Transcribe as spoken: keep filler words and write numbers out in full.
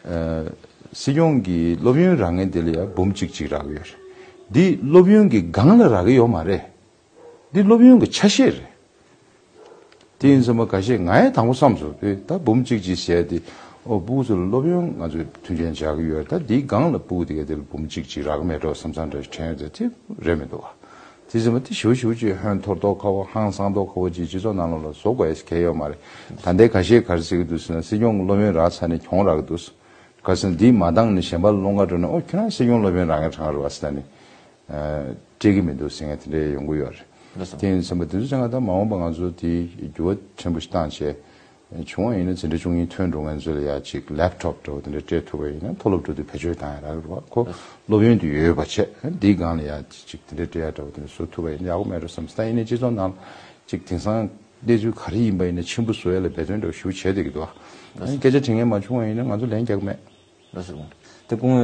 ཨ། སྲིད་སྐྱོང་གི་སློབ་ཡོན་རག་མཁན་དེ་ལ་ཡང་འབུམ་གཅིག་གཅིག་རག་གི་ཡོད་རེད། འདི་སློབ་ཡོན་གྱི་སྒང་ལ་རག་གི་ཡོད་མ་རེད། འདི་སློབ་ཡོན་གྱི་ཆ་ཤས་རེད། དེ་ཡིན་ཙང་མ་ཁ་ཤས་ང་ཡང་དང་པོ་བསམ་སོང་། དེ་ད་འབུམ་གཅིག་གཅིག་ཟེར་དེ། ཨོ་སྤུ་གུ་ཚོ་ལ་སློབ་ཡོན་ང་ཚོས་མཐུན་རྐྱེན་སྦྱར་གི་ཡོད་རེད། ད་འདིའི་སྒང་ལ་སྤུ་གུ་དེ་ག་དེ་ལ་འབུམ་གཅིག་གཅིག་རག་གི་མེད་འགྲོ་བསམ་བསམ་འདྲ་ཞིག་དྲན་ཡོད་དེ། དེ་རེད་མི་འདུག་བ། དེ་ཙམ་མ་དེ་ཞུ་ཞུ་ཅིག་ཧོན་ཐོར་ཐོར་ཁ་བོ་ཧང་སང་ཐོར་ཁ་བོ་ཅིག་སྤྱི་ཚོགས་ནང་ལོགས་ལ་བཟོ་དགོས་ཡ་ཞིག་གལ་ཡོད་མ་རེད། ད་ལྟའི་ཁ་ཤས་ག་རེ་ཟེར་གི་འདུག་ཟེར་ན། སྲིད་སྐྱོང་གི་སློབ་ཡོན་རག་ཚར་ནས་གྱོང་རག་གི་འདུག་ཟེར། ག་ཟེར་ན་འདི་མ་འདང་ནས་གཞན་པ་ལ་སློང་ག་འགྲོ་ན། ཨོ་ཁྱོད་རང་སྲིད་སྐྱོང་སློབ་ཡོན་རག་མཁན་རང་རེད་བ་ཟེར་ནས། ཨ། སྤྲད་ཀྱི་མི་འདུག་ཟེར་མཁན་དེ་འདྲ་ཡོང་གི་ཡོད་རེད། ལགས་སོ། དེ་ཡིན་ཙང་མ་དེ་ཚོ་ཅང་ག་ད་མ་འོངས་པ་ང་ཚོ་དེ་འགྱུར་བ་ཕྲན་བུ་ཞིག་བཏང་བྱས། བྱུང་བ་ཡིན་ན་འཛིན་གྲྭ་བཅུ་གཉིས་ཐོན་འགྲོ་མཁན་ཚོ་ལ་ཡ་ཅིག་ལེབ་ཊོབ་འདྲ་བོ་དེ་འདྲ་སྤྲད་ཐུབ་པ་ཡིན་ན། མཐོ་སློབ་འགྲོ་དུས་བེད་སྤྱོད་བཏང་ཡ་རག་རེད་བ། ཁོ་སློབ་ཡོན་དེ་ཡོད་པ་བྱས། འདིའི་སྒང་ལ་ཡ་ཅིག་དེ་འདྲ་སྤྲད་ཡ་འདྲ་བོ་དེ་འདྲ་བཟོ་ཐུབ་པ་ཡིན་ན་ཡག་པོ་མེད་འགྲོ་བསམ། ད་ཡིན་ནའི་སྤྱི་ཚོགས་ནང་ཅིག་དེང་སང་གནས་ཚུལ་ག་རེ་ཡིན་པ་ཡིན་ན་ཕྱིན་པོ་བཟོ་ཡ་ལ་འབད་བརྩོན་འདྲ་བོ་ཞེ་པོ་བྱས་བསྡད་ཀྱི་འདུག་བ། ཨ་ནི་སྐད་ཆ་དྲི་མཁན་མ་བྱུང་བ་ཡིན་ན་ང་ཚོ་ལན་རྒྱག་གི་མེད། ལགས་སོ། དེ་སྐུ་ངོ།